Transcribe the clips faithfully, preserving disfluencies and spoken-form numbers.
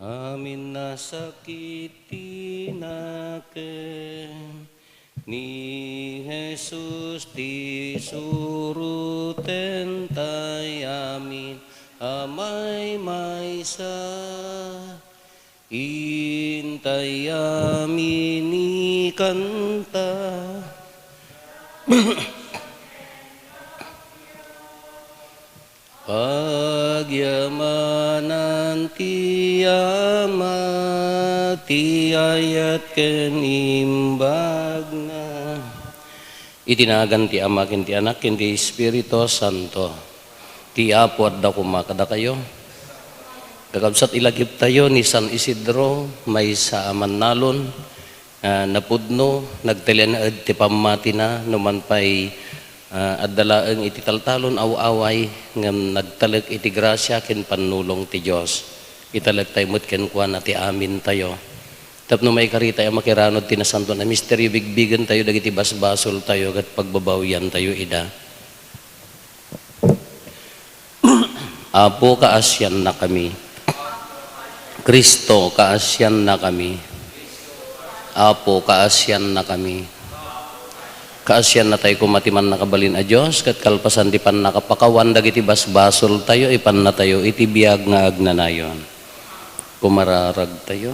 Amin a sakit ti nakem, ni Jesus ti suruten tay amin a maymaysa. Intay amin ikanta. Pagyamanan ti Ama, ti ayat ken imbagna. Iti nagan ti Ama, ken ti Anak, ken ti Espiritu Santo. Ti Apo adda koma kadakayo. Kakabsat, ilagiptayo ni San Isidro, maysa a mannalon, ah, napudno, nagtalinaed ti pammatina, numan pay, ah, adda laeng iti taltalon aw-away, ngem nagtalek iti grasia ken pannulong ti Dios. Italektayo met kenkuana ti amintayo. Tapno maikaritayo a makiranod ti nasantoan a misterio, bigbigentayo dagiti basbasoltayo ket pagbabawiantayo ida. Apo, kaasiannakami. Cristo, kaasiannakami. Apo, kaasiannakami. Kaasiannatayo koma ti Mannakabalin a Dios, ket kalpasan ti pannakapakawan dagiti basbasoltayo, ipannatayo iti biag nga agnanayon. Kumararagtayo.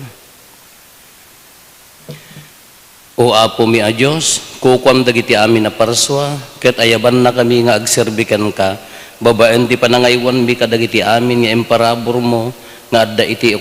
O Apomi a Dios, kukuam dagiti amin a parsua, ket ayabannakami nga agserbi kenka, babaen ti panangaywanmi kadagiti amin nga imparaburmo nga adda iti,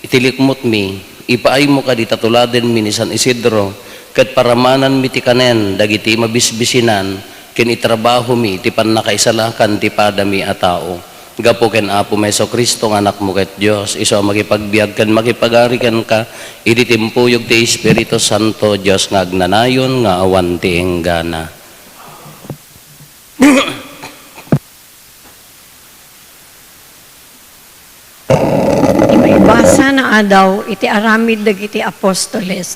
iti likmutmi. Ipaaymo kadi ta tuladenmi ni San Isidro, ket paramananmi ti kanen dagiti mabisbisinan, ken itrabahomi ti pannakaisalakan ti padami a tao. Gapu ken Apomi Jesu-Cristo nga Anakmo ket Dios, isu a makipagbiag ken makipagari kenka iti timpuyog ti Espiritu Santo, Dios nga agnanayon nga awan ti inggana. Ti maibasa nga adaw iti aramid dagiti apostoles.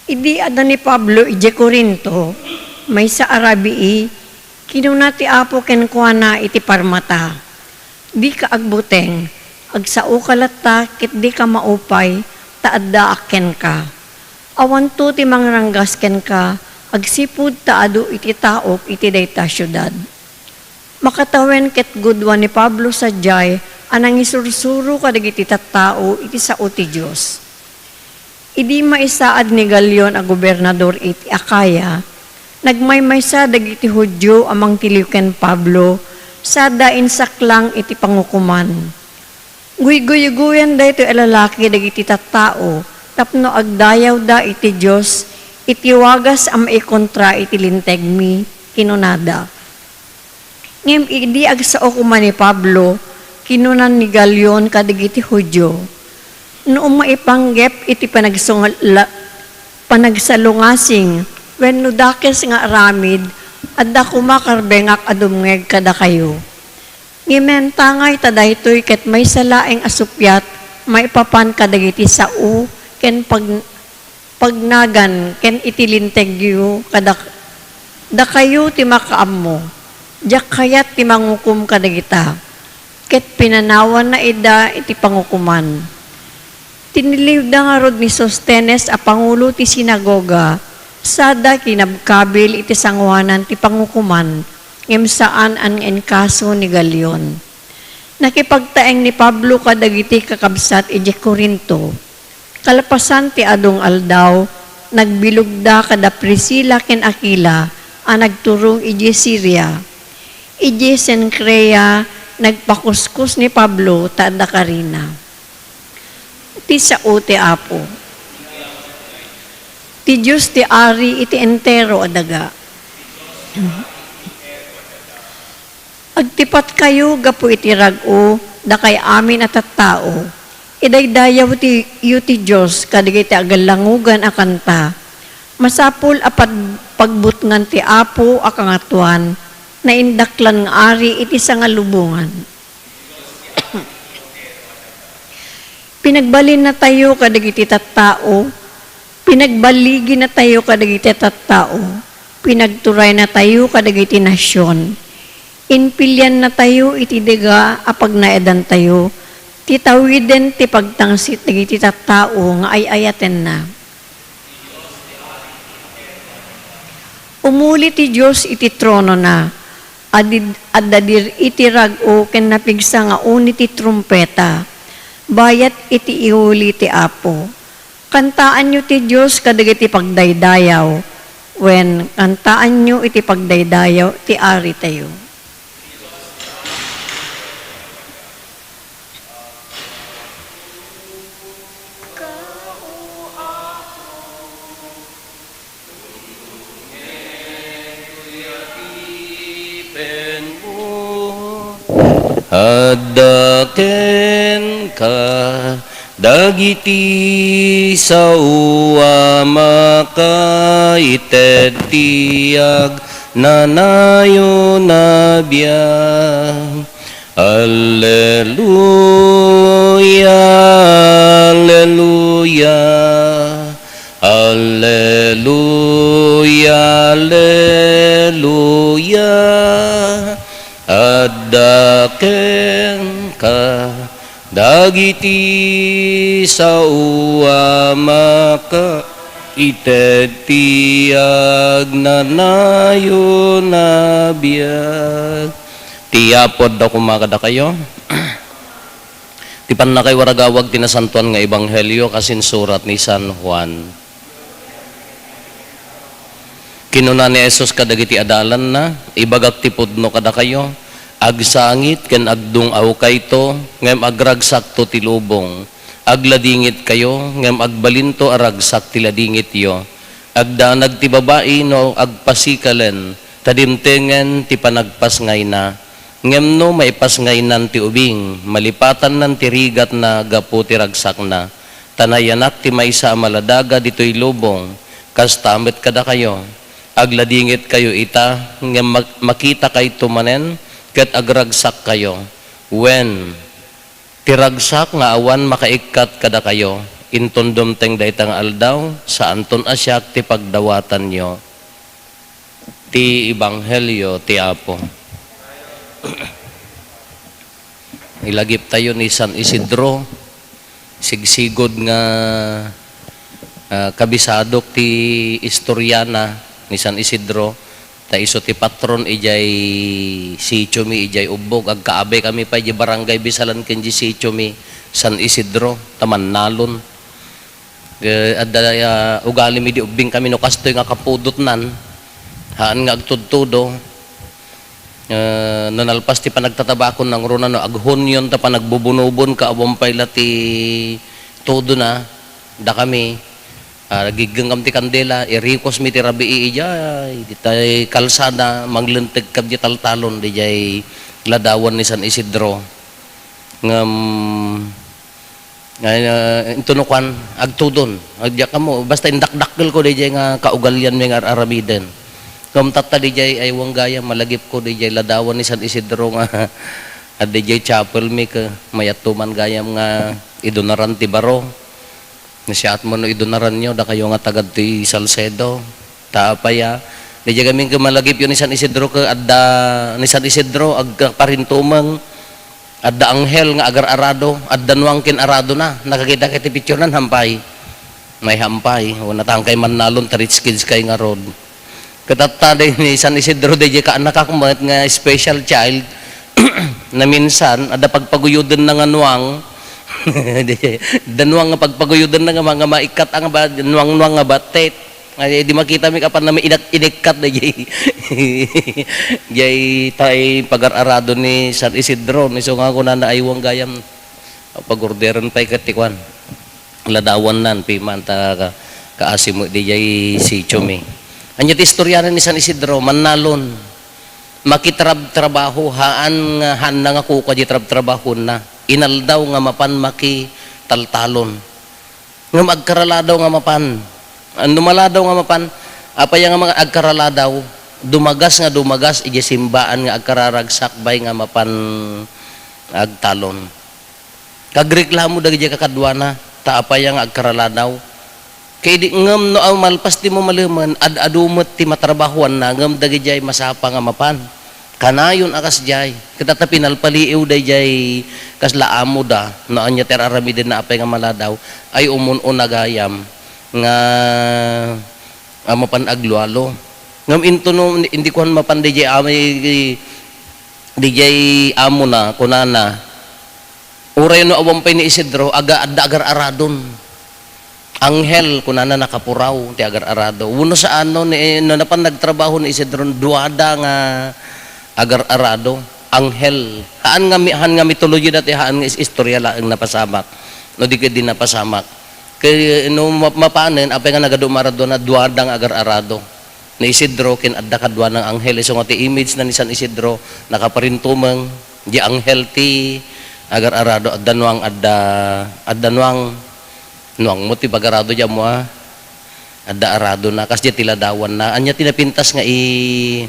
Idi adda ni Pablo idiay Corinto, maysa a rabii, kinuna ti Apo kenkuana iti parmata, "Dika agbuteng, agsaoka latta ket dika maupay, ta addaak kenka. Awanto ti mangranggas kenka agsipud ta adu iti taok iti dayta siudad." Makatawen ket gudua ni Pablo sadiay a nangisursuro kadagiti tattao iti sao ti Dios. Idi maisaad ni Galion a gobernador iti Acaya, nagmaymaysa dagiti Judio a mangtiliw ken Pablo sada insaklang iti pangukoman. "Guyguygoyan daytoy a lalaki dagiti tattao tapno agdayawda iti Dios iti wagas a maikontra iti lintegmi," kinunada. Ngem idi agsao koma ni Pablo, kinuna ni Galion kadagiti Judio, "No maipanggep iti panagsungal-, la-, panagsalungasing wenno dakes nga aramid, adda koma karbengak a dumngeg kadakayo. Ngem naintangay ta daytoy ket maysa laeng a suppiat maipapan kadagiti sao ken pag-, pagnagan ken iti lintegyo kadak-, dakayo ti makaammo. Diak kayat ti mangukom kadagita." Ket pinanawanna ida iti pangukoman. Tiniliwda ngarud ni Sostenes a pangulo ti sinagoga, sada kinabkabil iti sangoanan ti pangukoman, ngem saan a nainkaso ni Galion. Nakipagtaeng ni Pablo kadagiti kakabsat idiay Corinto. Kalpasan ti adu nga aldaw, nagbilugda kada Priscila ken Aquila a nagturong idiay Siria. Idiay Cencrea, nagpakuskus ni Pablo ta adda karina. Ti sao ti Apo. Ti Dios ti Ari iti entero a daga. Agtipatkayo gapu iti rag-o, dakay amin a tattao. Idaydayaw ti, yo ti Dios kadagiti agallangugan a kanta. Masapul a pad-, pagbutngan ti Apo a Kangatoan, naindaklan nga Ari iti sangalubongan. Pinagbalinnatayo kadagiti tattao, pinagbaliginatayo kadagiti tattao, pinagturaynatayo kadagiti nasion. Impiliannatayo iti daga a pagnaedantayo, Ti tawiden ti pagtangsit dagiti tattao nga ay-ayatenna. Umuli ti Dios iti tronona, adid-, adda dir iti rag-o ken napigsa nga uni ti trumpeta, bayat iti iuli ti Apo. Kantaanyo ti Dios kadagiti pagdaydayaw, wen, kantaanyo iti pagdaydayaw ti Aritayo. Adda kenka dagiti sao a makaited ti agnanayon a biag. Alleluia, alleluia, alleluia, alleluia. Adda kenka dagiti sao a makaited ti agnanayon a biag. Ti Apo adda koma kadakayo. Ti pannakaiwaragawag ti nasantoan nga ebanghelio kas insurat ni San Juan. Kinuna ni Jesus kadagiti adalanna, "Ibagak ti pudno kadakayo, agsangit ken agdung-awkayto, ngem agragsakto ti lubong. Agladingitkayo, ngem agbalinto a ragsak ti ladingityo. Agdanag ti babai no agpasikalen, ta dimtengen ti panagpasngayna. Ngem no maipasngaynan ti ubing, malipatannan ti rigatna gapu ti ragsakna. Ta nayanak ti maysa a maladaga ditoy lubong, kasta met kadakayo. Agladingitkayo ita, ngem mak-, makitakayto manen ket agragsakkayo. Wen, ti ragsak nga awan makaikkat kadakayo, inton dumteng dayta nga aldaw, saanton a siak ti pagdawatanyo." Ti Ebanghelio ti Apo. Ilagiptayo ni San Isidro. Sigsigud nga, ah, kabisadok ti istoriana ni San Isidro. Ta isu ti patron idiay sitio mi, idiay Ubbog. Agkaabay kami pay idiay Barangay Bisalan ken idiay sitio mi, San Isidro, ta mannalon. Eh, adda, ah, ugali mi idi ubbing kami no kastoy nga kapudotnan, haan nga agtudtudo. Eh, no nalpas ti panagtatabakon nangruna no aghunyon ta panagbubunobon ka awan pay la ti tudona, dakami, ah, giggengkam ti kandela, irikos mi ti rabii idiay, ditay kalsada, manglenteg ka idiay taltalon, diay ladawan ni San Isidro. Ngem, Nga, ah, inton no kuan, agtudon. Agdiak ammo, basta indakdakkelko diay nga kaugalian mi nga ar-aramiden. Ngem tatta diay ay wen gayam, malagipko diay ladawan ni San Isidro nga adda diay chapel mi ket mayatto man gayam nga idunaran ti baro. Nasiatmo no idunaranyo, dakayo nga taga ti Salcedo. Ta apay a, diay gamin ket malagipyo ni San Isidro ket adda ni San Isidro agparintumeng. Adda anghel nga agar-arado, adda nuang ken aradona. Nakakita kay ti picture nan, hampay. May hampay, o natangkay mannalon, ta rich kids kay ngarud. Ket tatta diay ni San Isidro, diay kaanakak met nga special child, na minsan, adda pagpaguyodenna nga nuang, adda nuang nga pagpaguyodenna nga mga maikkat nga ba, nuang-nuang nga batet. Ay, di makita mi kapan na may inak-, inikkat na jay. Jay tay pagar-arado ni San Isidro, ni so nga kunana ay wen gayam. Pagorderen pay ket ti kuan. Ladawan nan, piman ta ka-, kaasi mo di jay sitio mi. Anya ti istorya ni San Isidro, mannalon. Makitrab-trabaho, haan nga, haan na nga kuka di trab-trabahonna. Inaldaw nga mapan makitaltalon. Ngem agkaraladaw nga mapan. Ano maladaw nga mapan? Apay nga mga agkaraladaw, dumagas nga dumagas idiay simbaan nga agkararagsak bay nga mapan agtalon. Kagreklamo dagiti kakaduana, ta apay nga agkaraladaw. Kay di ngem no, aw, malpas ti mamalemen, ad-adu met ti matrabahoanna, ngem dagidiay masapa nga mapan. Kanayon a kasdiay. Ket ta pinalpaliiw daydiay Kasla amoda, no ania ti ar-aramidenna apay nga maladaw, ay umun-una gayam nga, a, mapan aglualo. Ngem intono, hindi kuan mapan didiay amo, didiay amona, kunana, uray no awan pay ni Isidro, aga-, adda agar-aradon. Anghel, kunana, nakapuraw ti agar-arado. Wenno saanno, ni, no napan nagtrabaho ni Isidro, duada nga agar-arado. Anghel. Haan nga mi-, haan nga mitologi dati, haan nga is-, istorya laeng napasamak. No di ket di napasamak. Kay no ma-, mapanen, apay nga nagadu-, maradona, duada nga agar-arado. Ni Isidro ken adda kaduana nga anghel, isu nga ti image na ni San Isidro, nakaparintumeng, di anghel ti agar-arado, adda nuang, adda, adda nuang, nuang mo ti pagarado diammo, a? Adda aradona, kas di ti ladawanna. Ania ti napintas nga i-,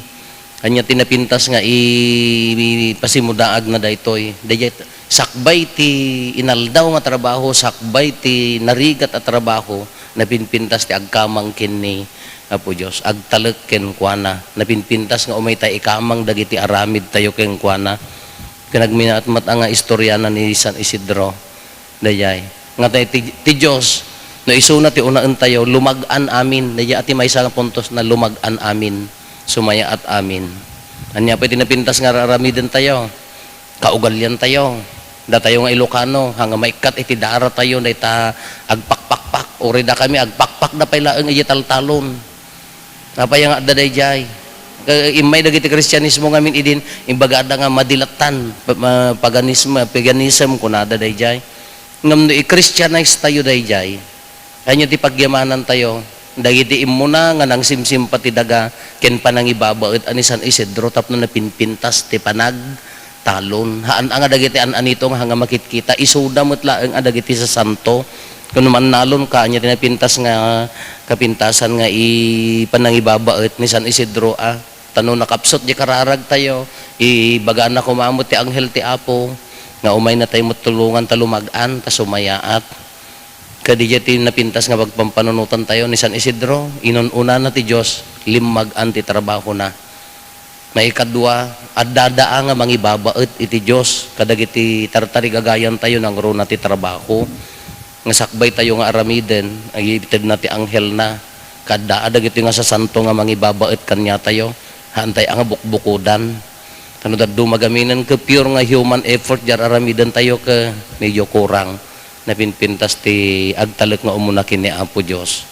ania ti napintas nga i-, ipasimudaagna daytoy? Daydiay, sakbay ti inaldaw nga trabaho, sakbay ti narigat a trabaho, napinpintas ti agkamang ken ni Apo Dios, agtalek kenkuana. Napinpintas nga umay ta ikamang dagiti aramidtayo kenkuana. Ken agminaat met nga istoriana ni San Isidro. Dayay. Nga ti, ti, ti Dios, no isuna ti unaentayo, lumag-an amin. Dayay ti maysa nga puntosna, lumag-an amin. Sumayaat amin. Ania pay ti napintas nga ar-aramidentayo? Kaugaliantayo. Datayo nga Ilocano, haan nga maikkat iti daratayo, dayta agpakpakpak. Uray dakami, agpakpakda pay laeng iti taltalon. Apay nga adda daydiay? Ka-, immay dagiti Kristianismo ngamin idin, imbagada nga madilatan, pa-, ma-, paganism, paganism, kunada daydiay. Ngem no i-Christianize tayo daydiay, ania ti pagyamanantayo? Dagiti immuna nga nangsimsimpati daga ken panangibabaet a ni San Isidro tapno napinpintas ti panag-, talon. Haan a nga dagiti an-anito nga, nga makitkita, isuda met laeng a dagiti sasanto. Kun mannalonka, ania ti napintas nga kapintasan nga i-, panangibabaet ni San Isidro a? Ta no nakapsut di kararagtayo, ibagana koma met ti anghel ti Apo, nga umayna tayo met tulongan ta lumag-an, ta sumayaat. Kadi diay ti napintas nga pagpampanunotantayo ni San Isidro, inun-unana ti Dios, limmag-an ti trabahona. Maikadua, addada a nga mangibabaet iti Dios kadagiti tartarigagayantayo nangruna ti trabaho nga sakbaytayo nga aramiden, itedna ti anghelna. Kaadda a dagitoy nga sasanto nga mangibabaet kaniatayo, haantay a nga bukbukodan. Kano dadduma gaminen ket pure nga human effort diay ar-aramidentayo ket medyo kurang. Napinpintas ti agtalek nga umuna ken ni Apo Dios.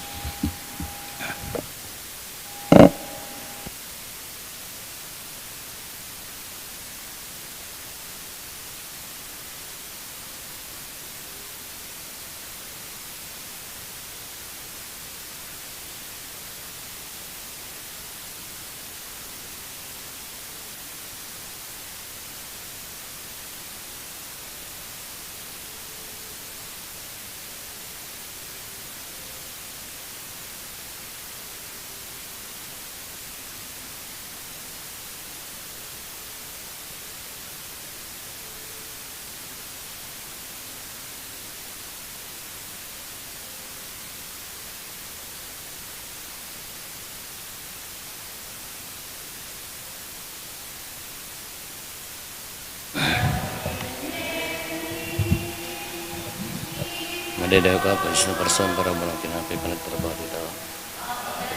Madaydayaw ka, Apo Dios, nga parsuan para balong tinapay, panagtrabaho ti tao.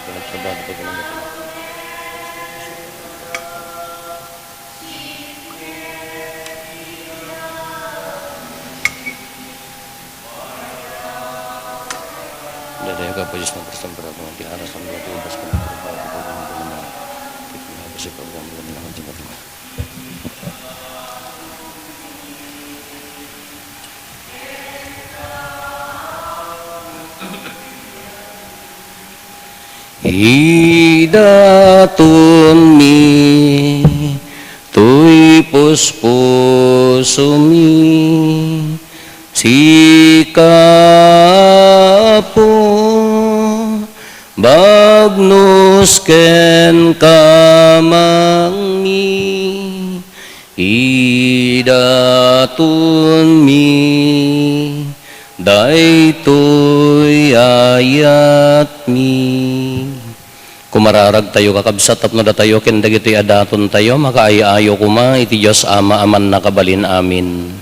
Panagtrabaho ti pagmamati. Madaydayaw ka, Apo Dios, nga parsuan para balong ti aras, nga ti ubas, panagtrabaho ti pagmamati. Ti pinapasipag mo, ang mga tinapay. Idatonmi toy puspusomi, sika, Apo, bagnos ken kamangmi, idatonmi daytoy ayatmi. Kumararagtayo, kakabsat, tapno datayo ken dagitoy a datontayo, makaay-ayo koma iti Dios Ama a Mannakabalin. Amen.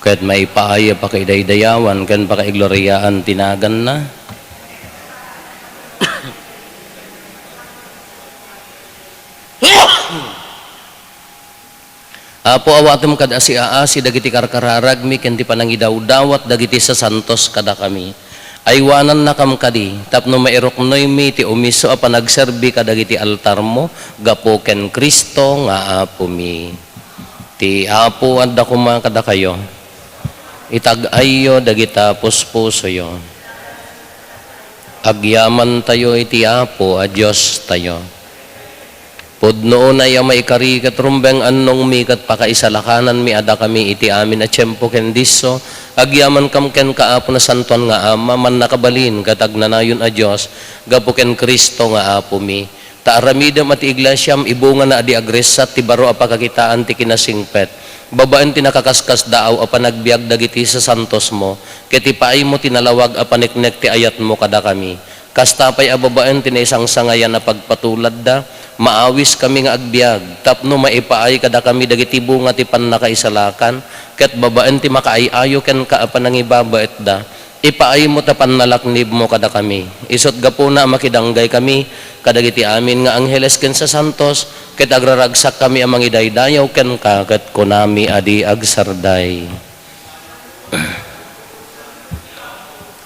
Ket maipaay a pakaidaydayawan ken pakaigloriaan ti naganna. Apo, awatem kad asiaasi dagiti karkararagmi ken ti panangidawdawat dagiti sasantos kadakami. Aywanannakam kadi tapno mairuknoymi ti umiso a panagserbi kadagiti altarmo gapu ken Cristo nga Apomi. Ti Apo adda koma kadakayo. Itag-ayyo dagita puspusoyo. Agyamantayo iti Apo a Diostayo. Pudno unay a maikari ket rumbeng annongmi ket pakaisalakananmi a dakami iti amin a tiempo ken disso, agyamankam kenka, Apo, nasantoan nga Ama, mannakabalin ket agnanayon a Dios, gapu ken Cristo nga Apomi. Ta aramidem a ti iglesiam ibungana a di agressat ti baro a pakakitaan ti kinasingpet, babaen ti nakaskasdaaw a panagbiag dagiti sasantosmo, ket ipaaymo ti nalawag a paneknek ti ayatmo kadakami. Kasta pay a babaen ti naisangsangayan a pagpatuladda, maawiskami nga agbiag tapno maipaay kadakami dagiti bunga ti pannakaisalakan, ket babaen ti makaay-ayo kenka a panangibabaetda, ipaaymo ta pannalaknibmo kadakami. Isut' gapuna a makidanggay kami kadagiti amin nga angheles ken sasantos, ket agraragsakkami a mangidaydayaw kenka, ket kunami a di agsarday.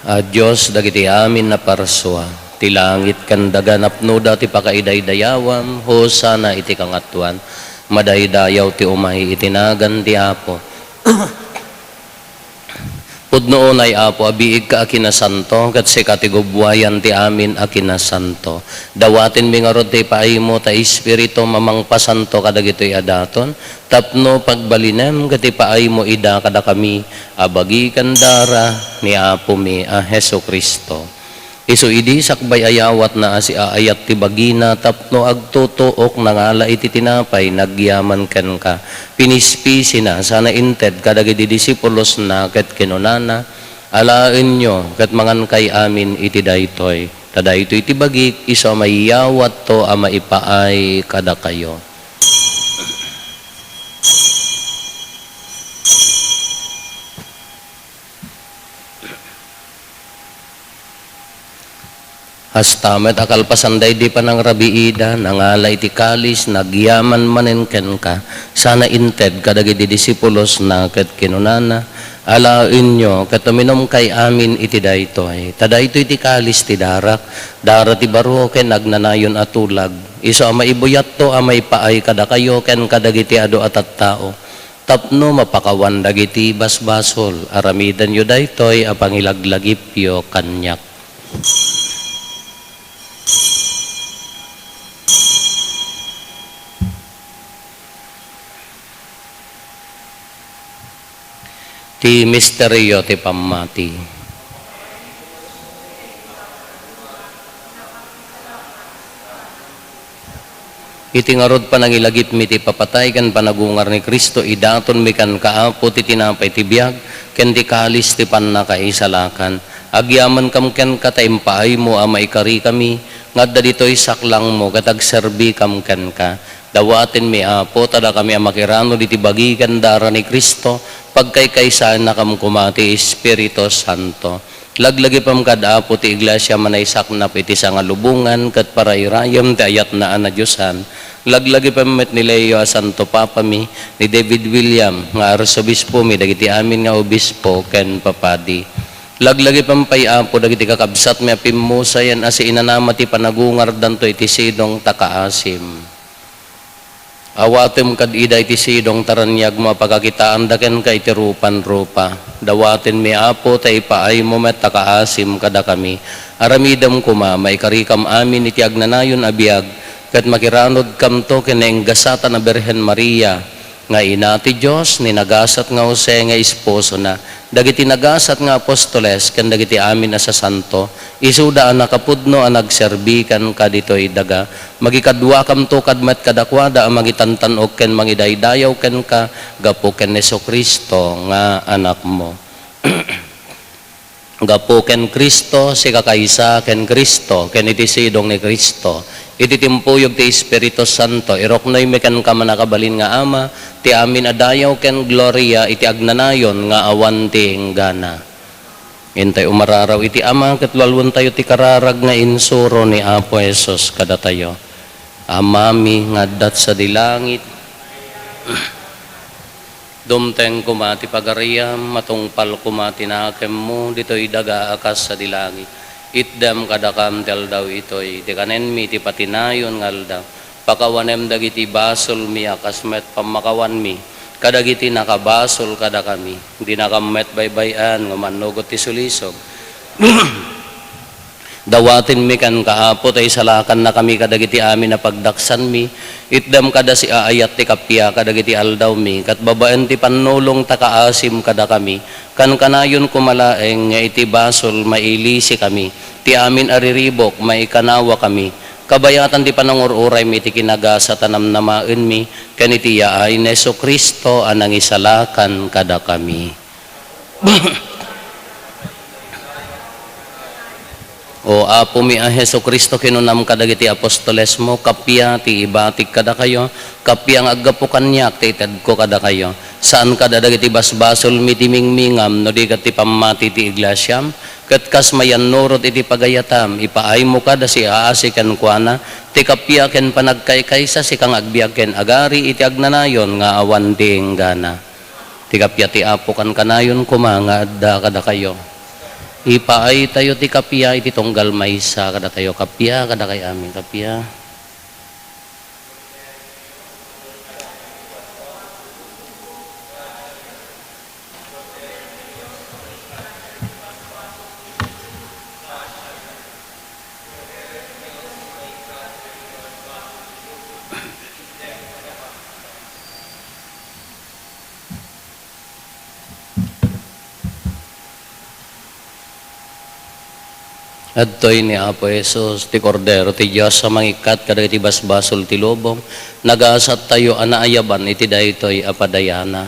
A Dios dagiti amin a parsua, ti langit ken daga napnoda ti pakaidaydayawam, Hosanna iti kangatoan, madaydayaw ti umay iti nagan ti Apo. Pudno unay, Apo, a biigka a kinasanto, ket sika ti gubbuayan ti amin a kinasanto. Dawatenmi ngarud ti ipaaymo ta Espiritu a mangpasanto kadagitoy a daton, tapno pagbalinem ket ipaaymo ida kadakami a bagi ken dara ni Apomi a Jesu-Cristo. Isu idi sakbay a yawatna a siaayat ti bagina tapno agtutuok, nangala iti tinapay, nagyaman kenka, pinispisina, sana inted kadagiti disipulosna ket kinunana, "Alaenyo ket mangankay amin iti daytoy, ta daytoy ti bagik isu a mayawatto a maipaay kadakayo." Hasta met a kalpasan daydi panangrabiida, nangala iti kalis, nagyaman manen kenka, sana inted kadagiti disipulosna ket kinunana, "Alaenyo ket uminumkay amin iti daytoy, ta daytoy ti kalis ti darak, dara ti baro ken agnanayon a tulag, isu a maibuyatto a maipaay kadakayo ken kadagiti adu a tattao." Tapno mapakawan dagiti basbasol, aramidenyo daytoy a pangilaglagipyo kaniak. Ti misterio ti pammati. Iti ngarud, panangilagipmi ti ipapatay ken panagungar ni Cristo, idatonmi kenka, Apo, ti tinapay ti biag ken ti kalis ti pannakaisalakan. Agyamankam kenka ta impaaymo a maikarikami nga adda ditoy saklangmo ket agserbikam kenka. Dawatenmi, Apo, ta dakami a makiranod iti bagi ken dara ni Cristo, pagkaykaysaennakam koma ti Espiritu Santo. Laglagipem kad, Apo, ti Iglesia a manaysaknap iti sangalubongan ket parayrayem ti ayatna a nadiosan. Laglagipem met ni Leo a Santo Papami, ni David William nga Arsobispomi, dagiti amin nga obispo ken papadi. Laglagipem pay, Apo, dagiti kakabsatmi a pimmusayen a siinanama ti panagungardanto iti sidong ta kaasim. Awatem kad ida iti sidong ta raniagmo a pakakitaanda kenka iti rupan-rupa. Dawatenmi, Apo, ta ipaaymo met ta kaasim kadakami. Aramidem koma, maikarikam amin iti agnanayon a biag, ket makiranodkamto ken naenggasatan a Birhen Maria, nga ina ti Dios, ni nagasat nga Jose nga esposona, dagiti nagasat nga apostoles, ken dagiti amin a sasanto, isuda a nakapudno a nagserbi kenka ditoy daga. Magikaduakamto kad met kadakuada a mangitantan-ok ken mangidaydayaw kenka gapu ken Jesu-Cristo nga Anakmo. Gapu ken Cristo, sika kaysa ken Cristo, ken iti sidong ni Cristo, iti timpuyog ti Espiritu Santo, iruknoymi kenka, mannakabalin nga Ama, Ti amin a dayaw ken gloria iti agnanayon nga awan ti inggana. Intay umararaw iti Ama ket lualuentayo ti kararag nga insuro ni Apo Jesus kadatayo. Amami nga adda sadi langit, dumteng koma ti pagariam, matungpal koma ti nakemmo ditoy daga a kas sadi langit. Itdem kadakam ti aldaw itoy ti kanenmi ti patinayon nga aldaw. Pakawanem dagiti basolmi a kas met pammakawanmi kadagiti nakabasol kadakami. Dinakam met baybay-an nga mannugot ti sulisog. Dawatenmi kenka, Apo, ta isalakannakami kadagiti amin a pagdaksanmi. Itdem kada siaayat ti kappia kadagiti aldawmi, ket babaen ti pannulong ta kaasim kadakami. Kankanayon koma laeng nga iti basol, mailisikami. Ti amin a riribuk, maikanawakami. Kabayatan ti panangur-uraymi iti kinagasat a namnamaenmi, ken iti yaay ni Jesu-Cristo a nangisalakan kadakami. O Apomi a Jesu-Cristo, kinunam kadagiti apostolesmo, kappia ti ibatik kadakayo, kappia nga aggapu kaniak ti itedko kadakayo. Saan kada dagiti basbasolmi ti mingmingam, no di ket ti pammati ti iglesiam, ket kas mayannurot iti pagayatam, ipaaymo kada siaasi kenkuana, ti kappia ken panagkaykaysa, sika nga agbiag ken agari iti agnanayon nga awan ti inggana. Ti kappia ti Apo kankanayon koma nga adda kadakayo. Ipaaytayo ti kappia iti tunggal maysa kadatayo, kappia kadakay amin, kappia. Adtoy ni Apo Jesus, ti Kordero ti Dios a mangikkat kadagiti basbasol ti lubong. Nagasattayo a naayaban iti daytoy a padayana.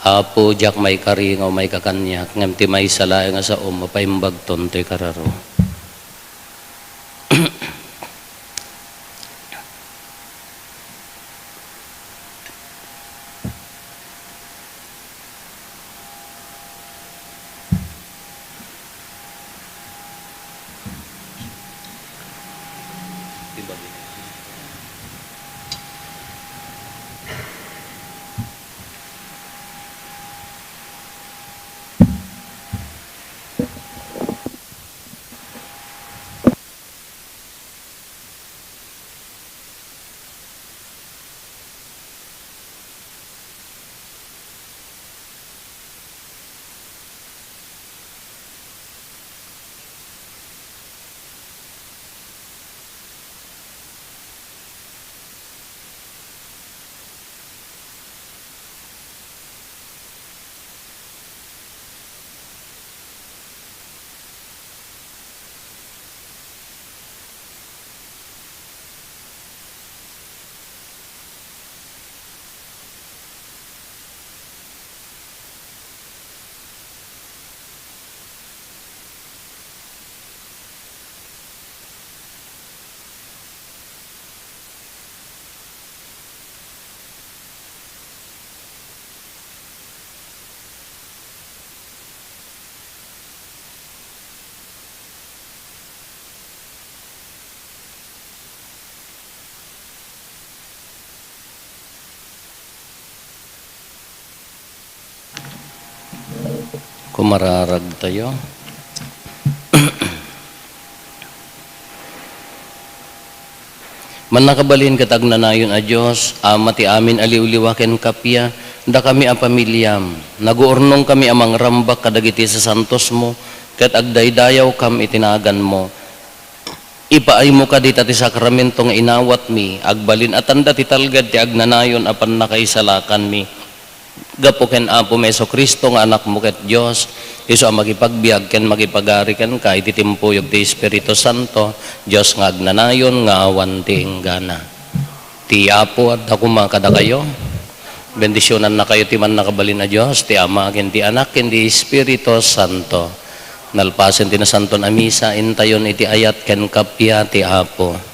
Apo, diak maikari nga umayka kaniak, ngem ti maysa laeng a saom, mapaimbagton toy kararo. Kumararagtayo. Mannakabalin ket agnanayon a Dios, Ama ti amin a liwliwa ken kappia, dakami a pamiliam, naguurnongkami a mangrambak kadagiti sasantosmo, ket agdaydayawkam iti naganmo. Ipaaymo kadi ta ti sakramento nga inawatmi, agbalin a tanda ti talged ti agnanayon a pannakaisalakanmi. Gapu ken Apomi Jesu-Cristo nga Anakmo ket Dios, isu a makipagbiag ken makipagari kenka iti timpuyog ti Espiritu Santo, Dios nga agnanayon nga awan ti inggana. Ti Apo adda koma kadakayo. Bendisionannakayo ti Mannakabalin a Dios, ti Ama, ken ti Anak, ken ti Espiritu Santo. Nalpasen ti Nasanton a Misa, intayon iti ayat ken kappia ti Apo.